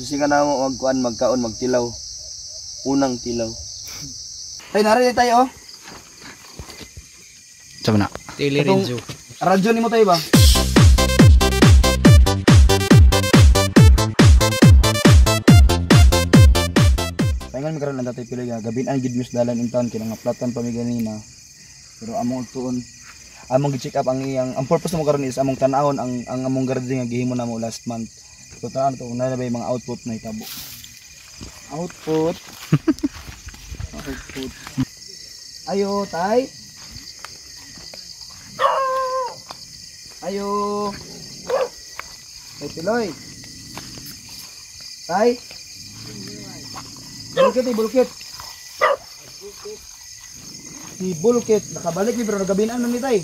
Kasi ka na mo magkuan magkaon magtilaw. Unang tilaw. Tay nari tayo oh. Sama na. Tele Renzo. Radyo nimo tayo ba? Paingon mi karon ang Tatay Piloy nga gabin ang gid mis dalan in town kay nga platan pa mi ganina. Pero among tuon among gi-check up ang iyang ang purpose mo karon is among tan-awon ang among garden nga gihimo namo last month. So tan-awon to kung naa ba yung mga output na hitabo. Output. Output. Ayo, tay. Ayo. Tay Piloy. Tay. Bulkit eh, bulkit. Si Bulkit, nakabalik ni pero nagabinan man ni tay.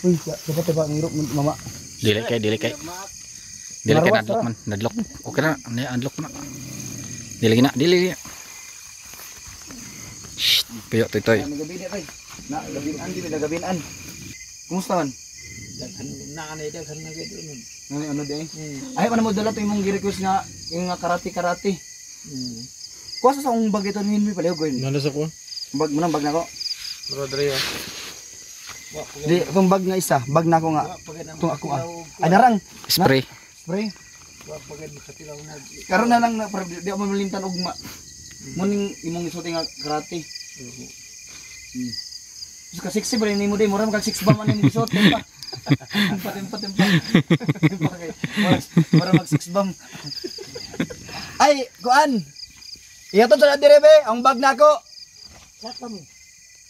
Uy, dapat ba ang hirap mama. Dili kay, dili kay. Dili kay nadlock man, nadlock. Okay na, unlock na. Dili na, dili. Shh, piyo toy toy. Nagabinan tay. Na gabinan dili nagabinan. Kumusta man? Na anay daghan na gid nun. Ano ano di? Ay man mo dala to imong gi-request nga yung nga karate-karate. Kuha sa akong bag ito ni Henry palihog ko. Nalo sa ko. Bag mo nang bag nako. Bro Dre. Di itong bag nga isa, bag nako nga. Itong ako ah. Ay narang Spray. spray. Karon na lang na pero di ako malimtan og ma. Muning imong isuti nga karate. Ka 60 ba nimo day mura kag 6 ba man imong isuot pa. Tempa tempa tempa. Tempa kay mura mag 6 bam. Ay, kuan. Ihatod sa dire be, ang bag nako.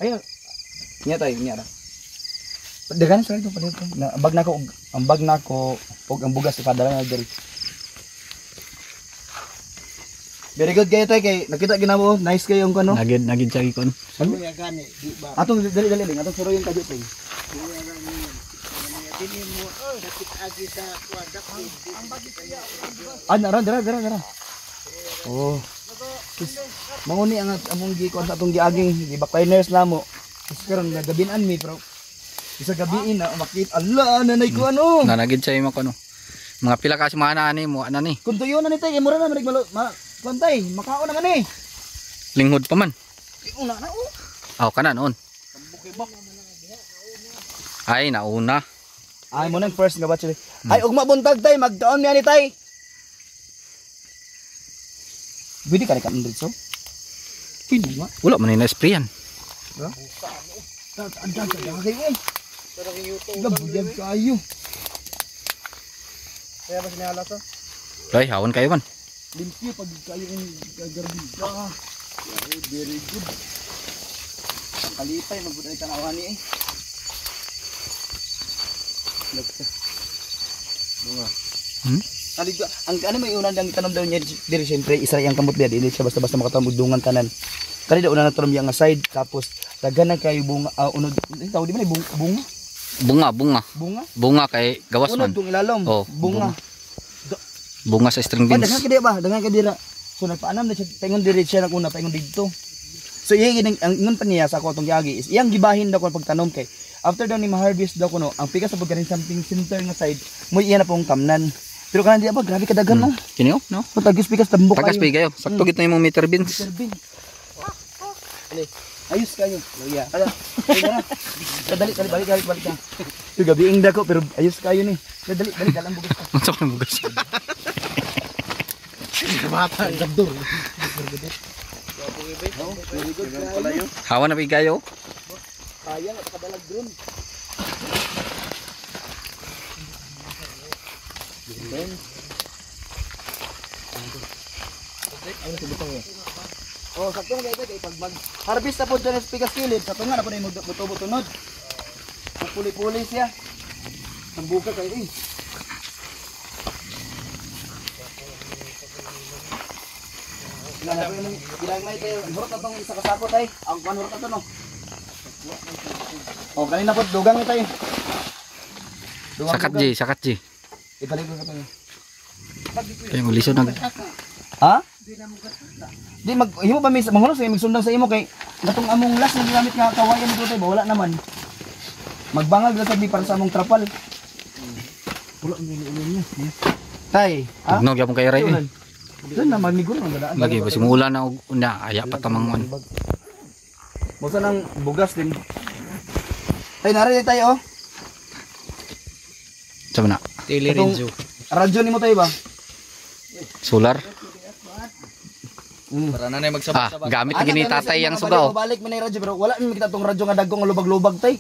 Ayun. Niya tayo, niya ra. Daghan sa ito palihog. Na ang bag nako ang bag nako og ang bugas ipadala na diri. Very good kayo tay kay nakita ginamo, nice kayo ang kano. Nagid nagid siya gikon. Atong dali dali ling, atong suro yung kadyo tay. Ah, nara dara dara dara. Oh. Manguni ang among gikuan sa atong giaging gibackliners namo. Tapos karon nagabinan mi pero isa gabiin na makit ala nanay ko ano. Nanagid siya imong kuno. Mga pila ka semana ani mo ana ni. Kung tuyo na ni tay kay mura na marig malo ma kuan tay, makaon na man eh. Linghod pa man. Una na oh. Aw kana noon. Ay nauna. Ay mo nang first nga batch. Ay ugma buntag tay, magtaon mi ani tay. Pwede ka ni kaon dito? Pwede ba? Wala man ni na-sprayan. Ha? Andan sa kayo eh. Labuyag kayo. Kaya ba sinahala to? Ay, hawan kayo man. Limpyo pag kayo ang gagarbi. Ah, very good. Ang kalipay, magpunta ni tanawan ni eh. Nagka. Bunga. Hmm? Alig, ang ano may unang lang tanom daw niya diri siyempre isa yang kamot niya dili siya basta-basta makatamog dungan tanan. Kani daw una na tanom niya nga side tapos daghan na kayo bunga unod tawag di man bunga bunga bunga. Bunga? Bunga kay gawas unod man. Unod ilalom. Oh, bunga. Bunga sa string beans. Daghan kay ba? Daghan kay dira. So nagpaanam na siya paingon diri siya naguna paingon didto. So iya ang ingon pa niya sa ako atong giagi is iyang gibahin daw kon pagtanom kay after daw ni ma-harvest daw kuno ang pikas sa pagkarin something center nga side mo iya na pong tamnan. Pero kanan di ba grabe kadagan no. Kini oh, no? Tagis pikas tambok kayo. Tagas pigayo. Sakto gid na imong meter beans. Meter beans. Ayos kayo. Luya. Ala. Dali dali balik balik balik ka. Yo gabi ing dako pero ayos kayo ni. Dali dali dalang bugas. Unsa man bugas? Bata gabdor. Hawa na pigayo. Kaya nga kadalag drone. Oh, sakto na kay pag mag harvest na po dyan sa pikas kilid, sakto nga na po na yung mutubo tunod. Puli-puli siya. Tambuka kayo eh. Ginagmay tayo. Hurot na itong isa kasako tayo. Ang kuwan hurot na ito no. Oh, kanina po dugang na tayo. Dugang, Sakat G, sakat G. Ibalik ko ka tayo. Kaya mo lisod nag. Ha? Di mag himo pa mi mangulos kay magsundang sa imo kay katong among last na gigamit nga kawayan dito tayo wala naman. Magbangag ra sabi para sa among trapal. Wala ni ulo niya. Tay, ha? Tugnaw gyapon kay ray. Eh. Doon na maniguro ang gadaan. Lagi ba simula na og una aya pa tamang man. Musa nang bugas din. Tay, nari tayo oh. Sama na. Tele Renzo. Radyo nimo tayo ba? Solar. Para na na Ah, magsabak-sabak. gamit na gini tatay ang suga oh. Balik man na radyo pero wala mi makita tong radyo nga dagko nga lubag-lubag tay.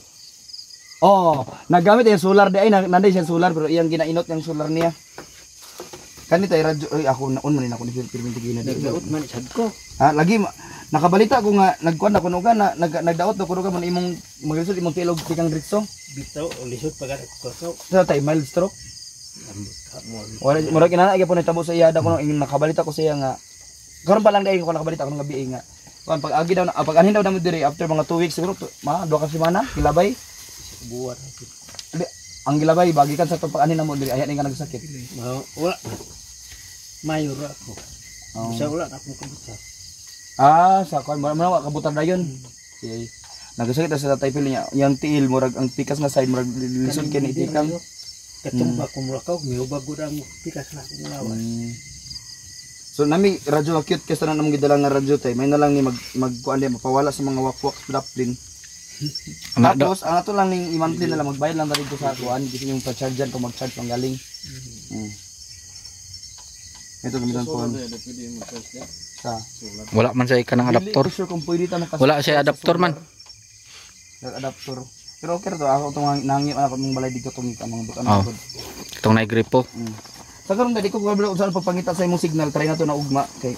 Oh, nagamit yung solar di ay nanday siya solar pero iyang ginainot yung solar niya. Kani tay radyo ay ako naon man ako ni Pirminti gina di. Nagdaot man sad ko. Ha, lagi nakabalita ko nga nagkuan na kuno ka na nagdaot na kuno ka man imong maglisod imong tilog tikang dritso. Bitaw lisod pag ko. Sa tay mild stroke. Wala murag inana gyapon nitabo sa iya da kuno ing nakabalita ko sa iya nga karon pa lang dai ko nakabalita ko nga gabi nga. Kuan pag agi daw na pag anhin daw namo diri after mga 2 weeks siguro mga duha ka semana gilabay. Buwan. Di, ang gilabay bagi kan sa itong pag anhin namo diri aya ni nga nagsakit. Wala. Mayor ako. Oh. Bisa wala na akong kabuta. Ah, sa kuan mura wa kabutar dayon. Sige. Nagsakit na sa tatay pili niya. Yang tiil murag ang pikas nga side murag lisod kay ni itikang. Katumba ko mura ka, mihubag gud ang pikas na akong lawas. So nami radyo nga cute kaysa na namong gidala nga radyo tay. May na lang ni mag magkuan di mapawala sa mga wakwak din. Ana do. Tapos ang ato lang ning i-monthly na lang magbayad lang dito sa kuan gusto yung pa-chargean kung mag-charge pang galing. Ito gamitan ko. Sa Wala man siya kanang adapter. Dili ko sure kung pwede ta makas- Wala siya adapter man. Wala adapter. Pero okay ra to ako itong nangyo ako mong balay dito tong ang mga bukan Oh. Itong naigripo. Sa karon dali ko kabalo kung saan pagpangita sa imong signal try na to na ugma kay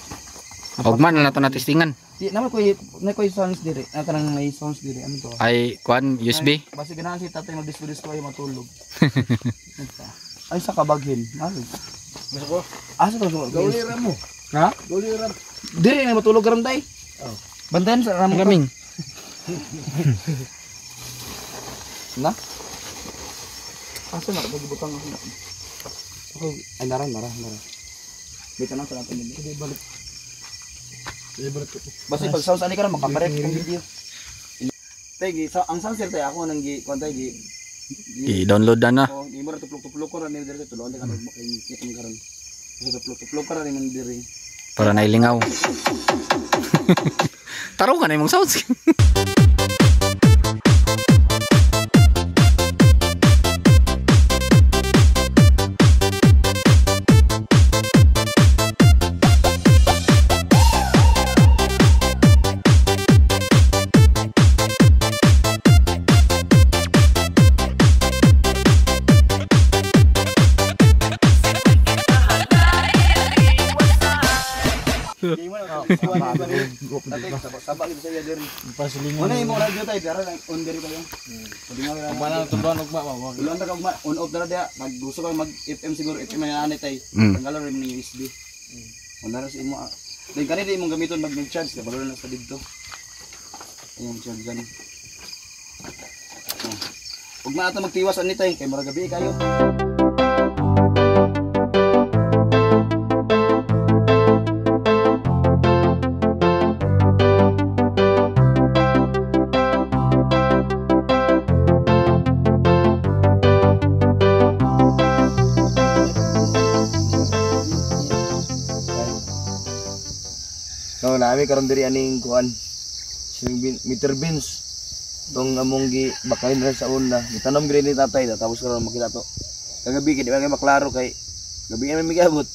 Ugma na nato natistingan. di naman ko na ko sounds diri na kanang may sounds diri ano to. Ay kuan USB. Ay, basi ganahan si tatay mag-disco-disco ay matulog. Ay sa kabaghin. Ay. Gusto ko. Asa to? Gawlira mo. Ha? Gawlira. Diri na matulog karon tay. Oh. Bantayan sa ramo. Raming. Na? Asa na pagibutang ako na. Ako ay nara nara nara. Dito na sa natin dito. Balik. Balik ko. Basta pag sounds ani karon makaparek kung video. Tay gi sa ang sound sir tay ako nang gi kuan tay gi. I-download na na. Oh, di mo ra tuplok-tuplok ko ra ni diri tulon ka karon makingkit karon. Basta tuplok-tuplok ka ra ni diri. Para nailingaw. Tarong ka na imong sounds. Di mo na Saba gid sa iya diri. Pasilingan. Una imong radyo tay dara on diri kayo. Kumana tuban ugma ba. Ulan ta ka ugma on off dara dia. Pag gusto ka mag FM siguro FM na ani tay. Tanggalon rin ni USB. Una ra sa imo. Then kani di imong gamiton mag charge ka balo na sa didto. Imong charge gani. Ugma ata magtiwas ani tay kay murag gabi kayo. So nami karon diri aning kuan sing meter beans tong among gi bakayin ra sa una. Gitanom gid ni tatay tapos karon makita to. Kagabi kay di man kay maklaro kay gabi man migiabot.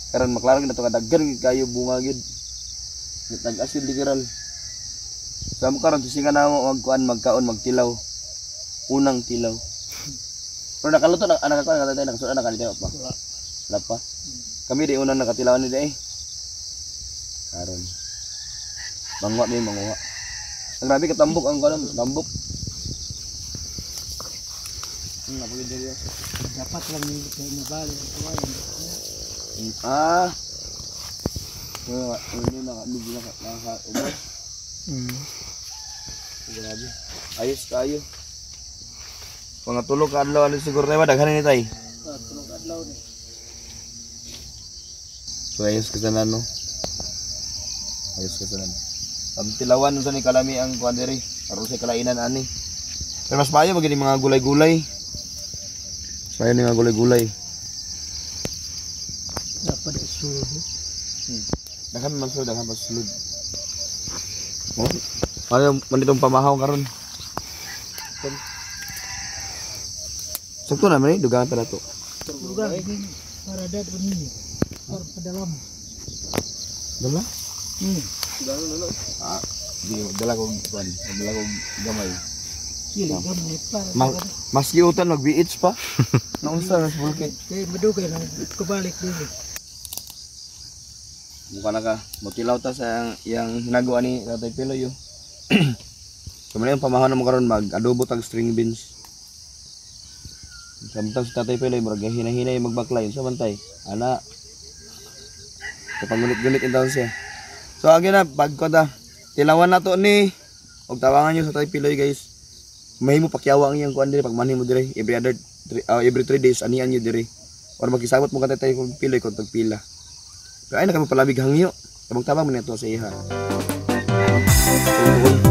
Karon maklaro gid to kadaghan gid kayo bunga gid. Nag-asin literal. Sa amo karon tusingan na mo magkuan magkaon magtilaw. Unang tilaw. Pero nakaluto na anak ko tatay nakasuod na kanita pa. Wala pa. Kami di unang nakatilaw ni day. Karon. Manguha may manguha. Ang grabe katambok ang kuan tambok. Napagid diri. Dapat lang nilo kay mabali ang kawayan. Ah. Wala, ano na medyo naka ubos. Grabe. Ayos kayo. Mga tulog ka adlaw ano siguro tayo daghan ni tay. Tulog adlaw ni. So ayos ka tanan no. Ayos ka tanan. Ang tilawan unsa ni kalami ang kuan diri. Aron sa kalainan ani. Pero mas maayo magini mga gulay-gulay. Mas maayo ni mga gulay-gulay. Dapat sulod. Daghan man sulod, daghan pa sulod. Oh. Ano man itong pamahaw karon? Sakto na man eh, dugangan pa na to. Lugar para dad ini. Para padalam. Dala? Hmm. Ah, di dala kong kuan, dala kong gamay. Dili gamay para. Maski utan mag BH pa. Naunsa na sa bulke. Kay madugay na kabalik dili. Mukha na ka, mutilaw ta sa iyang hinagawa ni Tatay Piloy oh. Kamuna yung pamahaw na mo karon, mag adobo tag string beans. Samtang si Tatay Piloy murag hinahinay magbaklay sa bantay. Ana. Kapangunit-gunit in taon siya. So again na pag ta tilawan na to ni og tawangan niyo sa Tatay Piloy, guys. Mahimo pakyawa ang iyang kuan diri pag manhi mo diri every other three, every 3 days anian niyo diri. Or magkisabot mo ka Tatay Piloy kung tagpila. Pero ay nakapalamig hangyo. Tabang-tabang man ito sa iha. Tungkol.